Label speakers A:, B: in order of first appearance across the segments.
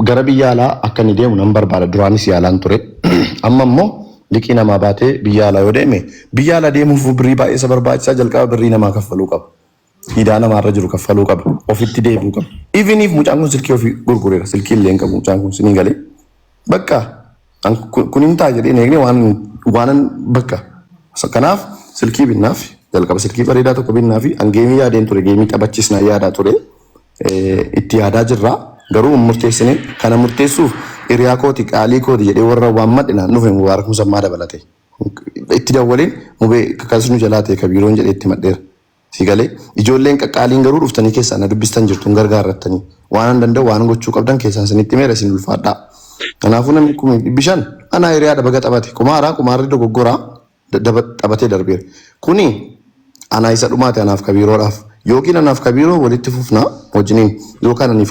A: Gara biyya alaa akka inni deemu nan barbaada. Duraanis yaalaan ture. Amma immoo liqii namaa baatee biyya alaa yoo deeme biyya alaa deemuuf birrii baay'ee isa barbaachisaa jalqaba birrii namaa kaffaluu qaba. Idaa namaarra jiru kaffaluu qaba. Ofitti deebi'uu qaba. Even if mucaan kun silkii ofii gurgureera. Silkii illee hin qabu mucaan kun sinii galee. Bakka kun hin ta'a jedhee hin eegne waan waanan bakka. Kanaaf silkii binnaaf jalqaba silkii bareedaa tokko binnaaf an geemii yaadeen ture geemii taphachiisnaa yaadaa ture. Itti yaadaa jirra. Garuu hin murteessine. Kana murteessuuf hiriyaa kooti qaalii kooti jedhee warra waammadhe naan dhufe Mubaarak Musammaa dabalate. Itti dawwaleen mubee kakas nu jalaa ta'e kabiiroon jedhee itti madheera. Si galee ijoolleen qaqqaaliin garuu dhuftanii keessaan na dubbistan jirtu hin gargaarrattanii. Waan an danda'u waan gochuu qabdan keessaan isinitti himeera isin ulfaadhaa. Kanaafuu namni 500,000 anaa hiriyaadha baga taphate. Kumaaraa kumaarri dogoggoraa taphatee darbeera. Kuni anaa isa dhumaati anaaf kabiiroodhaaf. Yookiin anaaf kabiiroo walitti fufna wajjiniin yookaan aniif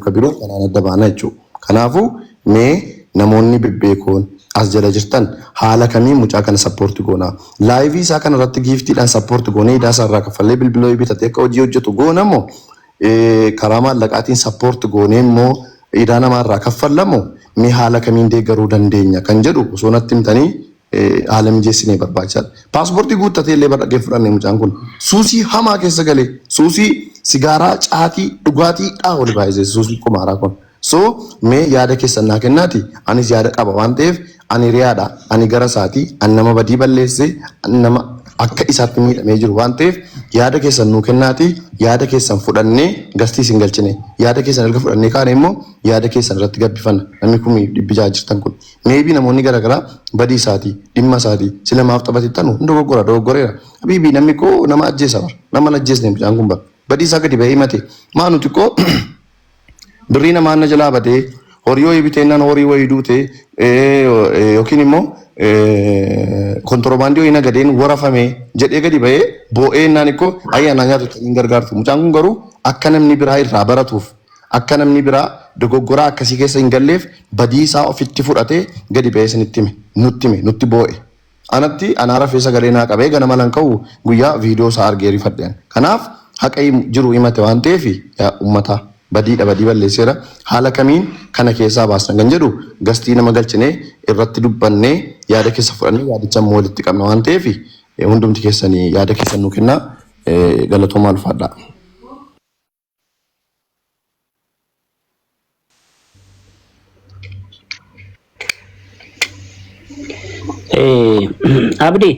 A: kabiiroo kanaan adda baana jechuudha. Kanaafuu mee namoonni bebbeekoon as jala jirtan haala kamiin mucaa kana support goona? Live isaa kana irratti giiftiidhaan support goonee idaa isaa irraa kaffallee bilbila wayii bitatee akka hojii hojjetu goona moo karaa maallaqaatiin support goonee immoo idaa namaa irraa kaffalla moo mee haala kamiin deeggaruu dandeenya kan jedhu osoo natti himtanii haala mijeessinee barbaachisaadha. Paaspoortii guuttatee illee bar dhaqee fudhanne mucaan kun suusii hamaa keessa galee suusii sigaaraa caatii dhugaatii dhaa wal baay'isee suusii qumaaraa kun. So mee yaada keessan naa kennaati anis yaada qaba waan ta'eef ani hiriyaadha ani gara isaati ani nama badii balleesse ani nama akka isaatti miidhamee jiru waan ta'eef yaada keessan nuu kennaati yaada keessan fudhannee gastii isin galchine yaada keessan erga fudhannee kaane immoo yaada keessan irratti gabbifanna namni 600,000 jirtan kun maybe namoonni garaagaraa badii isaati dhimma isaati sila maaf taphatettanu hin dogoggora dogoggoreera habiibii namni koo nama ajjeesa bar nama hin ajjeesne mucaan kun bar badii isaa gadi ba'ee himate maa nuti koo birrii namaa na jalaa badee horii wayii biteennaan horii wayii duute yookiin immoo kontoroobaandii wayii nagadeen warafame jedhee gadi ba'ee boo'ee innaan ikkoo ayyaa naa nyaatu hin gargaartu. Mucaan kun garuu akka namni biraa irraa baratuuf akka namni biraa dogoggoraa akkasii keessa hin galleef badii isaa ofitti fudhatee gadi ba'ee isinitti hime nutti hime nutti boo'e. Anatti anaa rafee sagalee naa qabee ganama lan ka'u guyyaa viidiyoo isaa argee rifadhe ani. Kanaaf haqa jiru himate waan ta'eef yaa uummataa badiidha badii balleesseera haala kamiin kana keessaa baasna kan jedhu gastii nama galchinee irratti dubbannee yaada keessa fudhannee yaadicha immoo walitti qabna waan ta'eef hundumti keessanii yaada keessan nuu kennaa galatoomaa ulfaadhaa.
B: Abdi.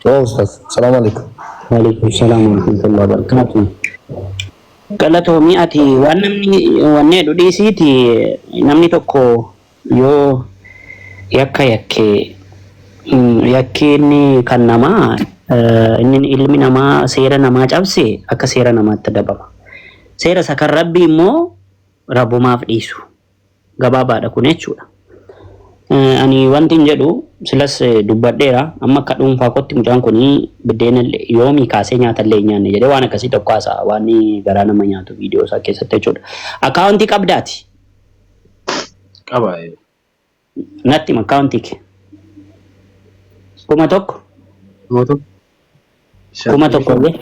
A: Oo ustaz, salaam alaikum.
B: Waalaikum salaam wa rahmatullahi wa barakatuh. Galatoomii ati waan namni wanni jedhu dhiisiiti namni tokko yoo yakka yakke yakki inni kan namaa inni ilmi namaa seera namaa cabse akka seera namaatti adabama. Seera isa kan rabbii immoo rabbumaaf dhiisu. Gabaabaadha kun jechuudha. Ani wanti hin jedhu silas dubbadheera amma akka dhuunfaa kootti mucaan kun biddeena yoomii kaasee nyaata illee hin nyaanne jedhee waan akkasii tokko haasa'a waan garaa nama nyaatu viidiyoo isaa keessatti jechuudha. Akkaawuntii qabdaati.
C: Qaba.
B: Natti hima akkaawuntii kee. 1000.
C: 1000.
B: 1000 illee.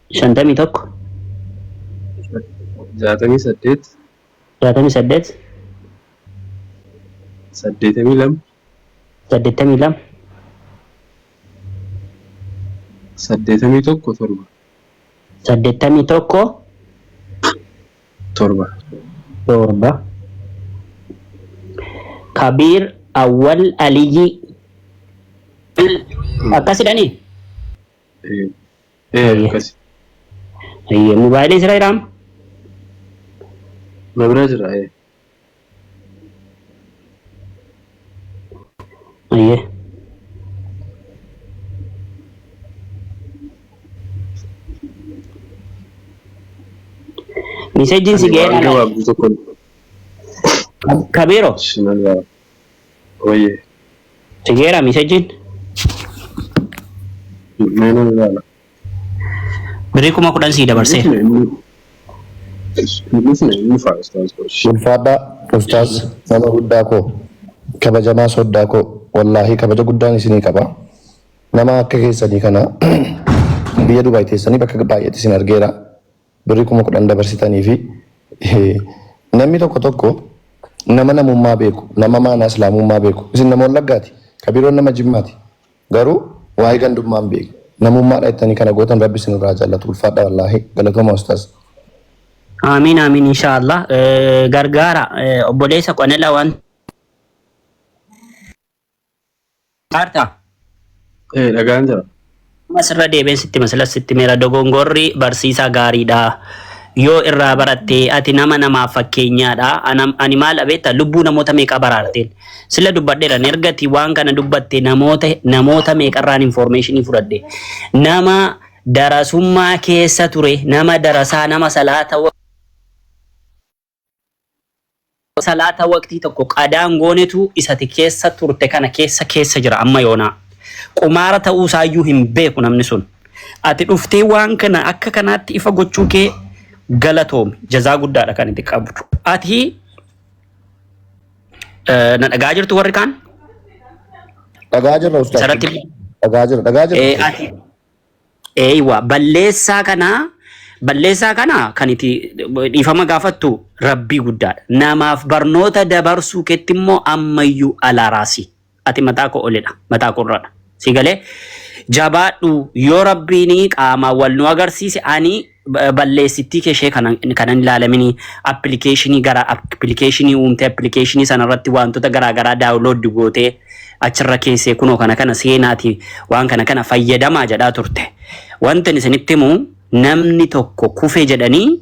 B: 51.
C: 68.
B: 68.
C: 82.
B: 82.
C: 81 7.
B: 81.
C: 7.
B: 7. Kabiir Awwal Aliyyii. Akkas jedhanii?
C: Ee akkasi.
B: Ayyee mobaayiliin sira jiraam?
C: Na bira jira ee.
B: Ayyee. Miseejiin si
C: Ani waan
B: ga'eera.
C: gabaabduu tokko
B: Kabiiroo
C: sinan yaa. Wayyee.
B: si ga'eera miseejiin.
C: Mee nan ilaala.
B: Birrii 10,000 sii dabarseera.
C: Inni dhufne inni dhufaa ustaaz Qosh.
A: Ulfaadhaa ustaaz nama guddaa koo kabajamaa soddaa koo wallaahi kabaja guddaan isinii qaba. Nama akka keessanii kana biyya Dubaay teessanii bakka baay'eetti isin argeera. Birrii 10,000 dabarsitanii fi Namni tokko tokko nama namummaa beeku, nama maanaa islaamummaa beeku. Isin nama Wallaggaati. Kabiroon nama Jimmaati. Garuu waa'ee gandummaa hin beeku. Namummaadha jettanii kana gootan Rabbi isin irraa jaallatu. Ulfaadha wallaahi. Galatooma ustaaz.
B: Amiin amiin inshaallah. Gargaara obboleessa qonela waan Kaartaa.
C: Dhagaan jira.
B: Asirra deebiin sitti masala sitti meera dogongorri barsiisaa gaariidha. Yoo irraa baratte ati nama namaaf fakkeenyaadha. Ani maal beekta lubbuu namoota meeqa baraarteen. Sila dubbadheera ergati waan kana dubbatte namoota namoota meeqarraan informationii fudhadhe. Nama darasummaa keessa ture nama darasaa nama salaata waqtii tokko qadaan goonetu isati keessa turte kana keessa keessa jira amma yoonaa. Qumaara ta'uu isaayyuu hin beeku namni sun. Ati dhuftee waan kana akka kanaatti ifa gochuu kee galatoomi. Jazaa guddaadha kan itti qabdu. Ati na dhagaa jirtu warri kaan?
A: Dhagaa jirra ustaaz.
B: Isarratti
A: Dhagaa jira, dhagaa jira.
B: Ati eeywa balleessaa kana kan itti dhiifama gaafattu rabbii guddaadha. Namaaf barnoota dabarsuu keetti immoo ammayyuu alaaraasi. Ati mataa koo olidha. Mataa koo irradha. Si galee jabaadhu yoo rabbiin qaamaan wal nu agarsiise ani balleessittii kee ishee kanan kanan ilaalamini applicationii gara applicationii uumtee applicationii sanarratti wantoota garaa garaa download gootee achirra keessee kunoo kana kana seenaati waan kana kana fayyadamaa jedhaa turte. Wanti ani isinitti himu namni tokko kufe jedhanii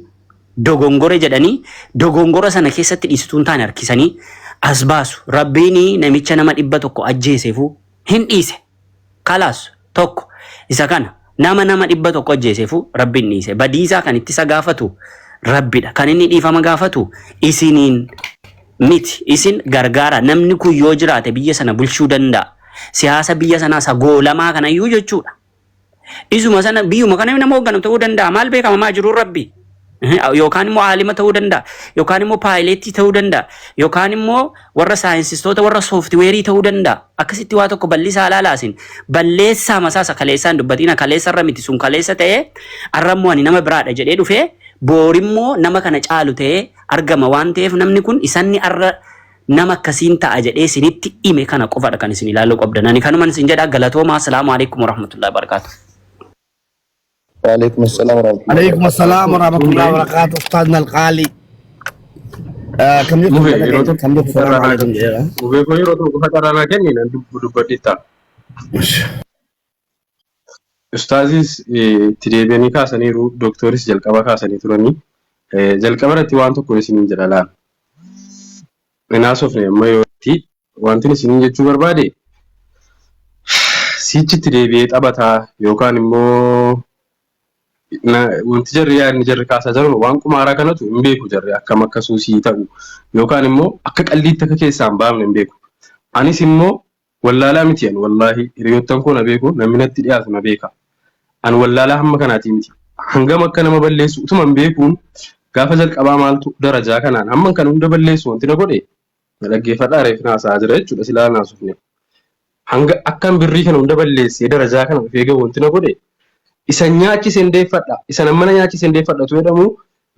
B: dogongore jedhanii dogongora sana keessatti dhiistuu hin taane harkisanii as baasu. Rabbiin namicha nama 100 ajjeeseefu hin dhiise. Kalaas tokko isa kana nama nama 100 ajjeeseefu rabbiin dhiise. Badiisaa kan itti isa gaafatu rabbidha. Kan inni dhiifama gaafatu isiniin miti. Isin gargaara. Namni kun yoo jiraate biyya sana bulchuu danda'a. Siyaasa biyya sanaa isa goolamaa kanayyuu jechuudha. Isuma sana biyyuma kana nama hoogganu ta'uu danda'a. Maal beekama maa jiruun rabbi. Yookaan immoo aalima ta'uu danda'a. Yookaan immoo pilotii ta'uu danda'a. Yookaan immoo warra saayinsistoota warra softwareii ta'uu danda'a. Akkasitti waa tokko bal'isaa ilaalaasin. Balleessaa masaasa kaleessaan dubbatina kaleessa irra miti sun kaleessa ta'ee arrammoo ani nama biraadha jedhee dhufee boorimmoo nama kana caalu ta'ee argama waan ta'eef namni kun isanni arra nama akkasiin ta'a jedhee isinitti hime kana qofadha kan isin ilaaluu qabdan. Ani kanuman isin jedha galatoomaa. Asalaamu alaikum warahmatullahi wabarakatuh.
A: Waalaikum assalam warahmatullahi.
D: عليكم السلام ورحمة الله وبركاته أستاذنا الغالي كم جبت؟
C: Mubee yeroo tokko
D: كم جبت؟ السلام عليكم جيرا.
C: Mubee koo yeroo tokko qofa carraa kenni nan dubbadhi ta'a. Ustaazis itti deebi'anii kaasaniiru, dooktoris jalqaba kaasanii turanii. Jalqaba irratti waan tokko isiniin jedha laala. Naasofne amma yootti wanti isiniin jechuu barbaade sichitti deebi'ee taphataa yookaan immoo wanti jarri yaadni jarri kaasaa jiran waan qumaaraa kanatu hin beeku jarri akkam akka suusii ta'u yookaan immoo akka qalliitti akka keessaa hin baafne hin beeku. Anis immoo wallaalaa miti ani wallaahi hiriyoottan koo na beeku namni natti dhiyaatu na beeka. Ani wallaalaa hamma kanaatii miti. Hangam akka nama balleessu utuma hin beekuun gaafa jalqabaa maaltu darajaa kanaan hamma kan hunda balleessu wanti na godhe na dhaggeeffadhaa reef naasaa jira jechuudha silaa naasufne. Hanga akkan birrii kana hunda balleessee darajaa kana dhufee gahu wanti na godhe isa nyaachise deeffadha isa mana nyaachise deeffadhatu jedhamu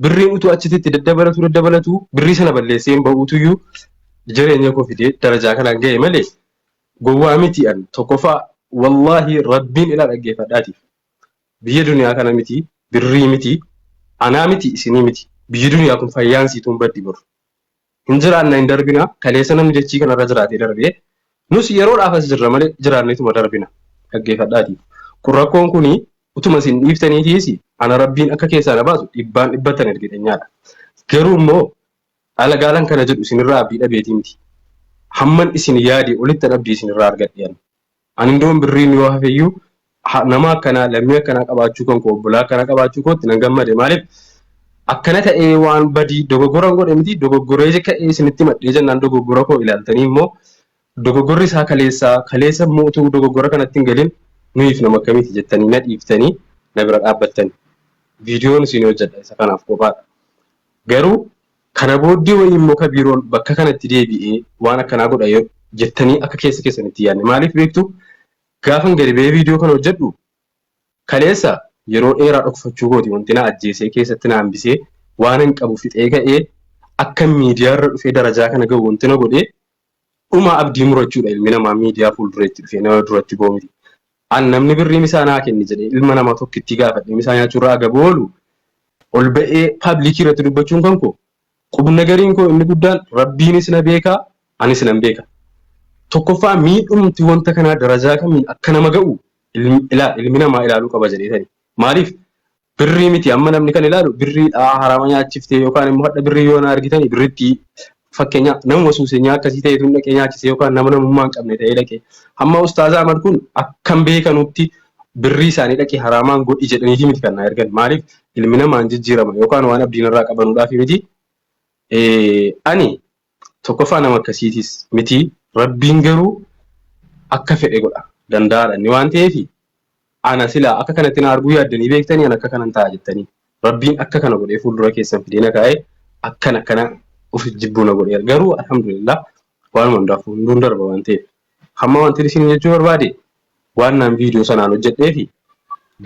C: birriin utuu achitti daddabalatu daddabalatu birrii sana balleessee hin ba'uutuyyuu jireenya koo fidee darajaa kanaan ga'e malee gowwaa miti an tokkoffaa wallaahi rabbiin ilaa dhaggeeffadhaatiif. Biyya duniyaa kana miti birrii miti anaa miti isinii miti biyyi duniyaa kun fayyaan siituun baddi boru. Hin jiraanna hin darbina kaleessa namni dachii kanarra jiraatee darbee nus yeroodhaaf as jirra malee jiraanneetuma darbina dhaggeeffadhaatiif. Kun rakkoon kuni utuma isin dhiiftaniitiis ana rabbiin akka keessaa na baasu dhibbaan dhibbattan ergidhanyaadha. Garuu immoo alagaalan kana jedhu isinirraa abdii dhabeetii miti. Hamman isin yaade olittan abdii isinirraa argadhe ani. Ani indoon birriin yoo hafeyyuu nama akkanaa lammii akkanaa qabaachuu kan koo obbolaa akkanaa qabaachuu kootti nan gammade maaliif akkana ta'ee waan badii dogoggoran godhe miti dogoggoree ka'ee isinitti madhee jennaan dogoggora koo ilaaltanii immoo dogoggorri isaa kaleessaa kaleessa immoo utuu dogoggora kanatti hin galin nuyiif nama akkamiiti jettanii na dhiiftanii na bira dhaabbattani. Viidiyoon isin hojjedha isa kanaaf kophaadha. Garuu kana booddee wayii immoo kabiiroon bakka kanatti deebi'ee waan akkanaa godha yoo jettanii akka keessa keessanitti yaadne maaliif beektu gaafan gadi ba'ee viidiyoo kana hojjedhu kaleessa yeroo dheeraa dhokfachuu kooti wanti na ajjeesee keessatti na hambisee Waan hin qabu fixee ka'ee akka miidiyaarra dhufee darajaa kana gahu wanti na godhee dhuma abdii murachuudha ilmi namaa miidiyaa fuuldureetti dhufee nama duratti ba'u miti. An namni birrii misaa naa kenni jedhee ilma namaa tokkitti gaafadhe misaa nyaachuurraa agabuu oolu ol ba'ee public irratti dubbachuun kan koo qubna gariin koo inni guddaan Rabbiinis na beeka anis nan beeka. Tokkoffaa miidhumti wanta kanaa darajaa kamiin akka nama ga'u ilmi namaa ilaaluu qaba jedheetani. Maaliif birrii miti amma namni kan ilaalu birriidha harama nyaachiftee yookaan immoo hadha birrii yoo na argitani birritti fakkeenya namuma suuseenyaa akkasii ta'etu dhaqee nyaachise yookaan nama namummaa hin qabne ta'ee dhaqee hamma ustaaza Ahmad kun akkam beekanutti birrii isaanii dhaqee haraamaan godhi jedhaniiti miti kan na ergan. Maaliif ilmi namaa hin jijjiirama yookaan waan abdiin irraa qabanuudhaaf miti. Ani tokkoffaa nama akkasiitis miti. Rabbiin garuu akka fedhe godha danda'aadha inni waan ta'eef ana silaa akka kanatti na arguu yaaddanii beektanii ana akka kanan ta'a jettanii Rabbiin akka kana godhee fuuldura keessan fidee na kaa'ee akkana akkana of jibbuu na godheera. Garuu alhamdulillah waanuma hundaafuu hunduun darba waan ta'eef hamma wanti isin jechuu barbaade waan naan viidiyoo sanaan hojjedhee fi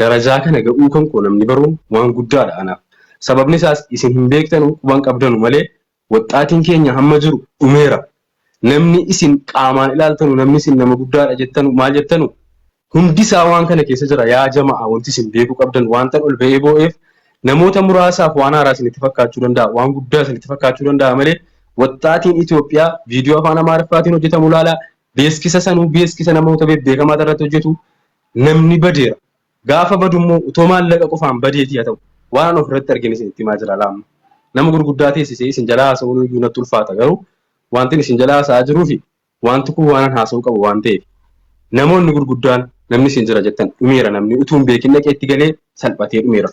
C: darajaa kana ga'uu kan koo namni baruun waan guddaadha anaaf. Sababni isaas isin hin beektanu quban qabdanu malee waxxaatiin keenya hamma jiru dhumeera. Namni isin qaamaan ilaaltanu, namni isin nama guddaadha jettanu, maal jettanu hundi isaa waan kana keessa jira. Yaa jama'a wanti isin beekuu qabdan wantan ol ba'ee boo'eef namoota muraasaaf waan haaraa isinitti fakkaachuu danda'a, waan guddaa isinitti fakkaachuu danda'a malee waxxaatiin Itoophiyaa viidiyoo afaan Amaariffaatiin hojjetamu ilaalaa, beeskisa sanuu beeskisa namoota bebbeekamaa irratti hojjetu namni badeera. Gaafa badu immoo utoo maallaqa qofaan badeetii haa ta'u waan ofirratti argine isinitti himaa jira laamma. Nama gurguddaa teessisee isin jalaa haasa'uun iyyuu natti ulfaata garuu wantin isin jalaa haasa'aa jiruu fi wanti kun waanan haasa'uu qabu waan ta'eef namoonni gurguddaan namni isin jira jettan dhumeera namni utuu hin beekin dhaqee itti galee salphatee dhumeera.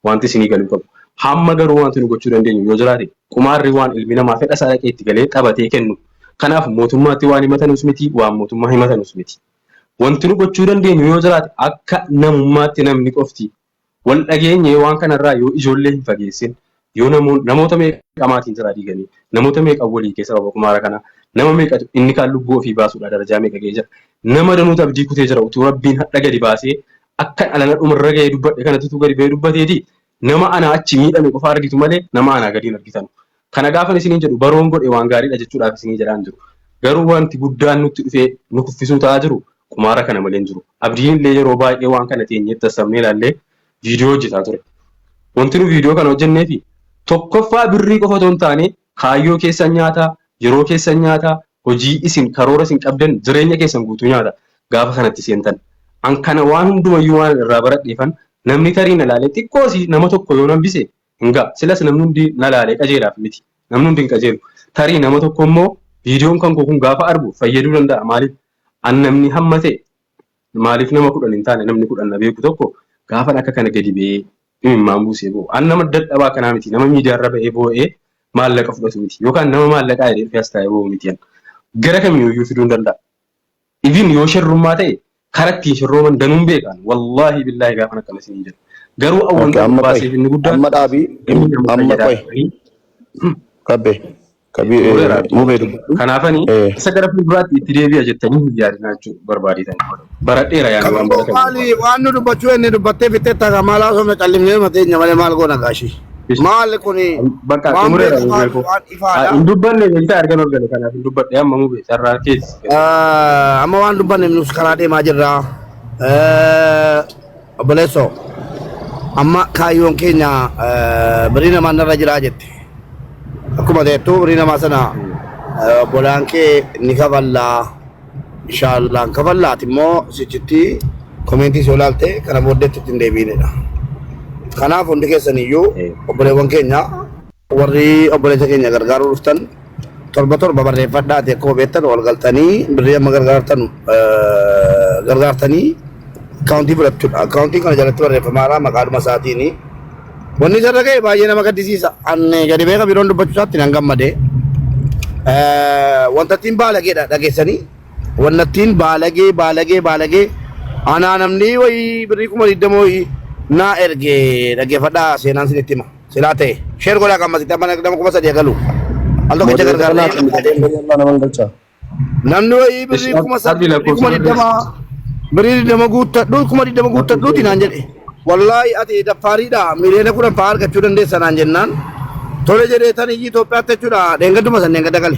C: Wanti isinii galuu qabu. Hamma garuu wanti nu gochuu dandeenyu yoo jiraate qumaarri waan ilmi namaa fedha isaa dhaqee itti galee taphatee kennu. Kanaaf mootummaatti waan himatanus miti waan mootummaa himatanus miti. Wanti nu gochuu dandeenyu yoo jiraate akka namummaatti namni qofti wal dhageenye waan kanarraa yoo ijoollee hin fageessin yoo namoota meeqa maatiin jiraa diiganii namoota meeqa walii keessa sababa qumaara kanaa nama meeqatu inni kaan lubbuu ofii baasuudha darajaa meeqa ga'ee jira. Nama danuutu abdii kutee jira utuu Rabbiin hadha gadi baasee akkan alana dhumarra ga'ee dubbadhe kanatti utuu gadi ba'ee dubbateeti nama anaa achi miidhame qofa argitu malee nama anaa gadi hin argitanu. Kana gaafan isiniin jedhu baroon godhe waan gaariidha jechuudhaaf isinii jedhaan jiru. Garuu wanti guddaan nutti dhufee nu kuffisuu ta'aa jiru qumaara kana malee hin jiru. Abdiin illee yeroo baay'ee waan kana teenyee tassabnee ilaallee viidiyoo hojjetaa ture. Wanti nu viidiyoo kana hojjenneefi tokkoffaa birrii qofa otoo hin taane kaayyoo keessan nyaataa, yeroo keessan nyaataa, hojii isin karoora isin qabdan jireenya keessan guutuu nyaata gaafa kanatti seentan. An kana waan hundumayyuu waan irraa baradheefan namni tarii na laalee xiqqoosii nama tokko yoo hambise hin ga'a. Silas namni hundi na laalee qajeelaaf miti. Namni hundi hin qajeelu. Tarii nama tokko immoo viidiyoon kan koo kun gaafa argu fayyaduu danda'a. Maaliif? An namni hamma ta'e maaliif nama 10 hin taane namni 10 na beeku tokko gaafan akka kana gadi ba'ee imimmaan buusee boo'u. An nama dadhabaa kanaa miti. Nama miidiyaarra ba'ee boo'ee maallaqa fudhatu miti. Yookaan nama maallaqaa jedhee dhufee as taa'ee boo'u miti. An. Gara kamiyyuu fiduu hin danda'a. Even yoo shirrummaa ta'e karaa ittiin shirrooman danuun beekan. Wallaahi billaahi gaafan akkana isiniin jedhu. Garuu
A: Okay,
C: awwantan
A: amma qoy.
C: baaseef inni guddaan
A: Amma dhaabii.
C: inni nama
A: Amma
C: fayyadaa
A: qoy.
C: ture.
A: Kabbe. Kabii
C: Xumureera abdii.
A: mubee dubbadhu.
C: Kanaafani
A: Eh,
C: isa gara fuulduraatti itti deebi'a jettanii hin yaadinaa jechuu barbaadeetani. Baradheera yaani waan
D: Kabiroo
C: baratame.
D: maali waan nu dubbachuu inni dubbattee fixxee ta'a maal haasofna callisnee mateenya malee maal goona gaashii. Maali kuni
C: Bakka
D: waan
C: xumureera
D: beekamaa
C: mubee koo.
D: waan ifaadha.
C: Hin dubbanne beektaa erga ol gale kanaaf hin dubbadhe amma mubee carraa keessa.
D: Amma waan dubbanne nus karaa deemaa jirra. Obboleessoo amma kaayyoon keenya birrii namaa narra jiraa jette. Akkuma ta'ettuu birrii namaa sana obbolaan kee ni kafallaa. Inshaallah kafallaati immoo sichitti komentii si olaalte kana booddeetti ittiin deebiinidha. Kanaaf hundi keessan iyyuu obboleewwan keenya warri obboleessa keenya gargaaruu dhuftan torba torba barreeffadhaati akkuma beektan wal galtanii birrii amma gargaartan gargaartanii akkaawuntii fudhachuudha. Akkaawuntiin kana jalatti barreeffamaadha maqaadhuma isaatiini. Wanni isarra ga'e baay'ee nama gaddisiisa. Ani gadi beeka biroon dubbachuu isaatti nan gammade. Wanta ittiin baalageedha dhageessanii. Wanta ittiin baalagee baalagee baalagee anaa namni wayii birrii 20,000 wayii naa erge dhaggeeffadhaa seenaan isinitti hima. Silaa ta'e sheer godhaa kan masitti amma nama 3,000 galu. Al tokkicha
A: Moderator naa
D: gargaarree
A: kenni deemee nama galchaa.
D: Namni wayii birrii
C: Abdi
D: 3,000 birrii
C: lakkoofsa
D: 20,000
C: barreessi.
D: birrii 20 guuttadhu 20,000 guuttadhuuti naan jedhe. Wallaahi ati daffaariidha miliyoona 10 fa'aa argachuu dandeessa naan jennaan tole jedhee tan iyyi Itoophiyaatti jechuudha dheengadduma san dheengadda gale.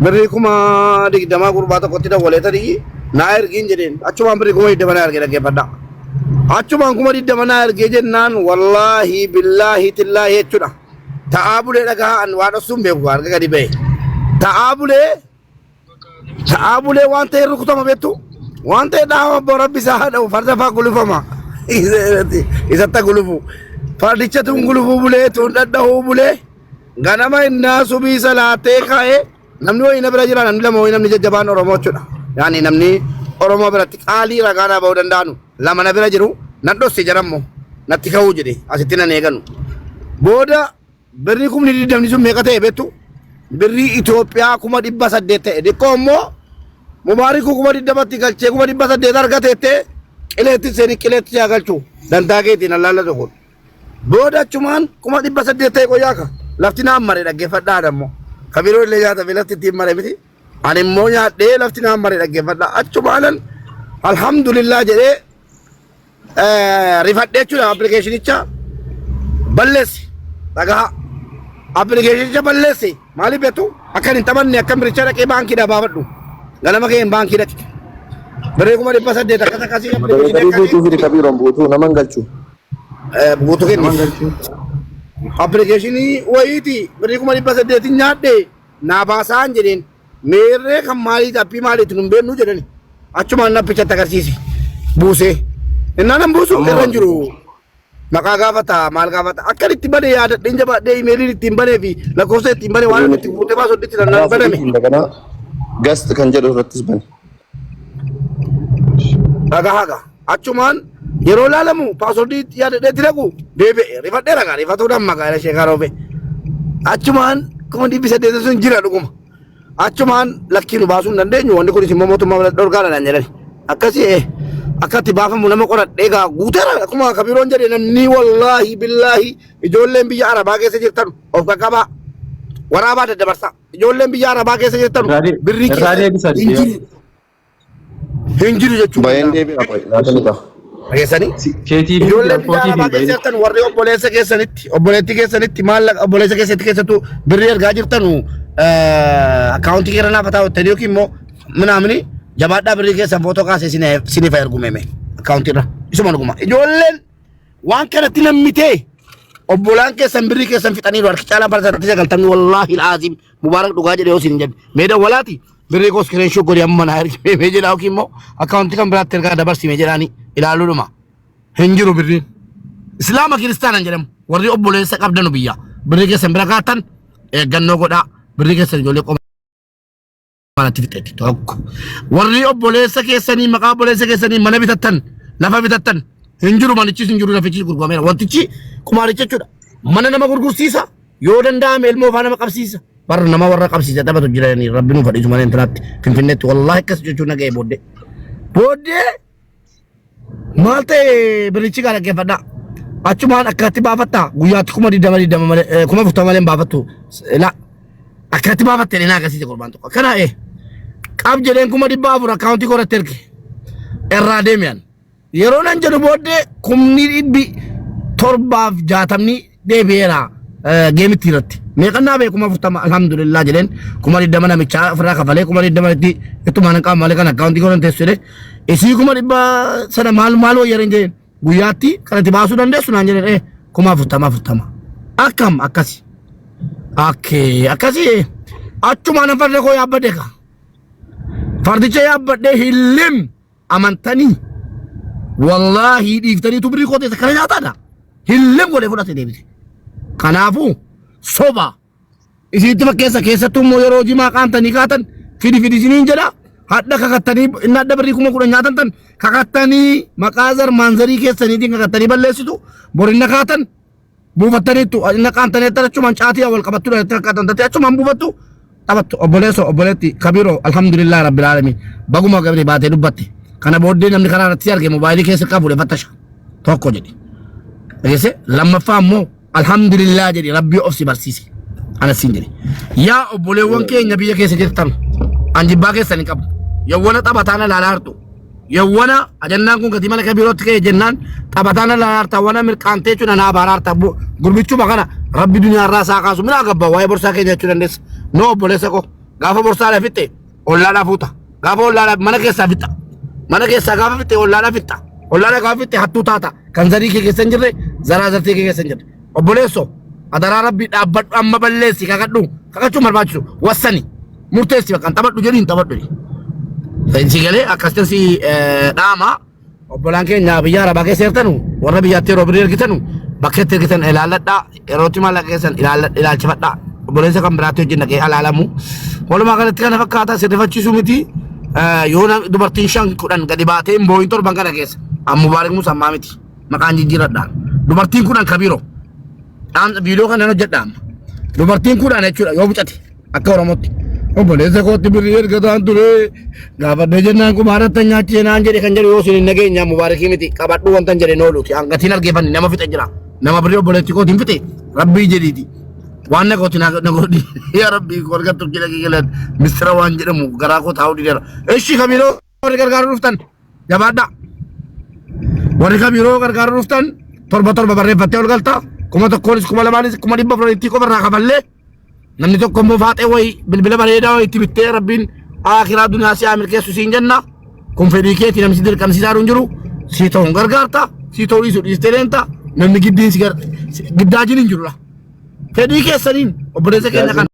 D: Birrii 20,000 gurbaa tokkotti dawwalee tan iyyi naa ergiin jedheen achumaan birrii 20,000 naa ergee dhaggeeffadha. Achumaan 20,000 naa ergee jennaan wallaahi billaahi tillaahi jechuudha. Ta'aa bulee dhagaa an waa dhossuun beeku harka gadi ba'e. Ta'aa bulee Ta'aa bulee waan ta'e rukutama beektu waan ta'e dhaama abbaa rabbi isaa haa dha'u farda faa gulufama isatti gulufu fardicha tun gulufuu bulee tun dhadhahuu bulee ganama innaa subii salaatee ka'ee namni wayii na bira jira namni lama wayii namni jajjabaan Oromoo jechuudha. Yaani namni Oromoo biratti qaalii ragaa naa ba'uu danda'anu lama na bira jiru nan dhosse jarammoo natti ka'uu jedhe asitti nan eeganu. Booda Birrii kumni digdamni sun meeqa ta'e beektu? Birrii Itoophiyaa 800,000 ta'e. Diqqoo immoo Mubaarikuu 20,000tti galchee 800,000 argateettee qileetti seeni qileetti yaa galchu. Dantaa keetiin allaallatu kun. Booda achumaan 800,000 ta'e qoyyaa ka. Lafti naan mare dhaggeeffadhaa dammoo. Ka biroo illee nyaatame lafti ittiin mare miti. Ani immoo nyaadhee lafti naan mare dhaggeeffadhaa. Achumaanan alhamdulillah jedhee rifadhee jechuudha appilikeeshinicha balleessi dhagaha appilikeeshinicha balleessi maaliif beektu akkan hin taphanne akkan biricha dhaqee baankiidhaa baafadhu ganama kee hin baankii dhaqe birrii 800,000 akkas akkasii appilikeeshinii
A: Modereetarii
D: akkasii
A: guutuu fidi kabiiroon guutuu nama hin galchu.
D: Guutuu
C: Naman
D: kenniif
C: galchuu.
D: appilikeeshinii wayiiti birrii 800,000 nyaadhe naa baasaan jedheen Meerree kan maaliiti appii maaliiti nun beeknu jedhani. Achumaan appichatti agarsiisi. Buusee. Innaan an buusu irra hin jiru. Maqaa gaafata maal gaafata akkan itti bane yaadadheen jabaadhee imeeliin ittiin banee fi lakkoofsa ittiin bane waan itti guutee baasu itti
A: Karaa
D: naan baname.
A: fedhiitiin daganaa gast kan jedhu irrattis bane.
D: Dhagaa haga. Achumaan yeroo laalamu paaswordii yaadadhee itti naqu deebi'e rifadhee ragaa rifatuudhaan maqaa ishee karoofe. Achumaan 800,000 sun jira dhuguma. Achumaan lakkii nu baasuu hin dandeenyu wanni kunis immoo mootummaa biratti dhorkaadha naan jedhani. Akkasii akka itti baafamu nama qoradhee gaa guuteera akkuma kabiroon jedhe namni wallaahi billaahi ijoolleen biyya arabaa keessa jirtan of qaqqabaa waraabaa daddabarsaa ijoolleen biyya arabaa keessa jirtan birrii
C: Irraa
D: keessa
C: deebisa
D: hin jiru hin jiru jechuun
A: Bayeen
D: danda'ama.
A: deebi'a qoy laata ni ta'a.
D: Dhageessanii?
C: Keetii fi
D: Ijoolleen biyya
C: rakkootii
D: arabaa
C: fi
D: keessa
C: bayin.
D: jirtan warri obboleessa keessanitti obboleettii keessanitti maallaqa obboleessa keessatti keessattuu birrii ergaa jirtanu akkaawuntii keerra naaf haa ta'u yookiin immoo minaamini jabaadhaa birrii keessan footoo kaasee siniif haa ergu meeme akkaawuntii irra isuma dhuguma ijoolleen waan kanatti nammitee obbolaan keessan birrii keessan fixaniiru harki caalaa parsantii 90 wallaahi laazim mubaarak dhugaa jedhe yoo isin jedhe mee dawwalaati birrii koo iskiriin godhi amma naa ergi mee jedhaa yookiin immoo akkaawuntii kan biraatti ergaa dabarsime jedhaani ilaaluudhuma hin jiru birriin islaama kiristaanan jedhamu warri obboleessa qabdanu biyya birrii keessan bira kaattan eeggannoo godhaa birrii keessan ijoollee qoma manatti fixetti tokko warri obboleessa keessanii maqaa obboleessa keessanii mana bitattan lafa bitattan hin jiru manichis hin jiru lafichis gurgurameera wantichi qumaaricha jechuudha mana nama gurgursiisa yoo danda'ame ilmoo faa nama qabsiisa warra nama warra qabsiisa taphatu jiranii rabbi nuuf fadhiisu malee intalaatti finfinneetti wallaahi akkas jechuun naga'e booddee booddee maal ta'e birichi gaa dhaggeeffadhaa. Achumaan akkatti baafatta guyyaatti 20,000 20 malee 40,000 malee hin baafattu. La akkatti baafatte dhenaa agarsiise gurbaan tokko. Akkana qab jedheen 400,000 akkaawuntii koratti erge irraa deemi'an. Yeroo nan jedhu booddee 760,000 deebi'eera geemitti irratti. Meeqannaa bee 40,000 alhamdulillah jedheen 20,000 namichaa ofirraa kafalee 20,000tti ittumaan hin qabu malee kan akkaawuntii koran teessu jedhee isii 100,000 sana maal maal wayyareen jedheen guyyaatti kanatti baasuu dandeessu naan jedheen 40,000 40 akkam akkasi akkee akkasi achumaan farda koo yaabbadhe ka fardicha yaabbadhee hillim amantanii wallaahii dhiiftaniitu birrii koo teessa kana nyaataadha hillim godhee fudhate deebise kanaafuu soba isinitti fakkeessa keessattuu immoo yeroo jimaa qaantanii kaatan fidi fidi isiniin jedha hadha kakattanii inni hadha birrii 10,000 nyaatan tan kakattanii maqaa zar maanzarii keessaniitiin kakattanii balleessitu borinna kaatan buufattaniittu inni qaantanii achumaan caatii wal qabattu dha fakkaatan taate achumaan buufattu taphattu obboleesso obboleetti kabiiroo alhamdulillah rabbil alamin baguma gabri baatee dubbatte kana booddee namni karaa irratti si arge moobaayilii keessa qabu fattasha tokko jedhi dhageesse lammaffaa immoo alhamdulillah jedhi rabbii of si barsiise ana siin jedhi yaa obboleewwan keenya biyya keessa jirtan an jibbaa keessan hin qabu yawwana taphataan ilaalaa jirtu yawwana ajandaan kun gatii mana kabiirootti ka'e jennaan Taphataan alaarta wana mirqaantee jechuudha na abaaraarta gurbichuma kana rabbi duniyaarraa isaa kaasu minaa gabba waa'ee borsaa keenya jechuu dandeessa. No obboleessa koo gaafa borsaadha fixxe ollaadhaa fuuta. Gaafa ollaadhaa mana keessaa fixa. Mana keessaa gaafa fixxe ollaadhaa fixa. Ollaadhaa gaafa fixxe hattuu taata. Kan zarii kee keessa hin jirre zaraa zartee kee keessa hin jirre. Obboleesso adaraa rabbi dhaabbadhu amma balleessi kakadhu kakachuun barbaachisu wassani murteessi bakka hin taphadhu jedhi hin taphadhu jedhi. Si galee akkasitti si dhaama. Obbolaan keenya biyya arabaa keessa jirtanu warra biyyaatti yeroo birrii ergitanu bakka itti ergitan ilaalladhaa yerootti maallaqa keessan ilaalchifadhaa obboleessa kan biraatti hojii naqee alaalamu walumaa galatti kana fakkaata sirrifachiisuu miti yoo dubartiin 5 10 gadi baatee hin boo'in torban kana keessa an Mubaarik Musammaa miti maqaan jijjiiradhaa dubartiin 10 kabiiroo Dhaamsa viidiyoo kana hojjedha amma. Dubartiin 10 jechuudha yoo bucate akka Oromootti. Obboleessa kootti birrii ergataan ture gaafadhee jennaan qumaaratti nyaachise naan jedhe kan jedhu yoo isin hin nageenyaa Mubaarikii miti qabadhuu wanta hin jedhe nooluuti. Hangatiin argeeffanne nama fixe jira. Nama birrii obboleetti kootiin fixe rabbii jedhiiti. Waan na gooti na godhi yaa rabbii koo argattu jira galan mistira waan jedhamu garaa koo taa'uu dideera. Ishi kamiroo warri gargaaruu dhuftan jabaadhaa. Warri kamiroo gargaaruu dhuftan torba torba barreeffattee ol galta. 1000nis 2000nis 400,000tti qofa irraa kafallee namni tokko immoo faaxee wayii bilbila bareedaa wayii itti bittee rabbiin aakiraa duniyaa si haa milkeessu siin jenna. Kun fedhii keeti namni si dirqamsiisaa hin jiru. Si ta'uun gargaarta. Si ta'uu dhiisu dhiistee deemta. Namni giddiin si giddaajiin hin jiru. Fedhii keessaniin obboleessa keenya kana.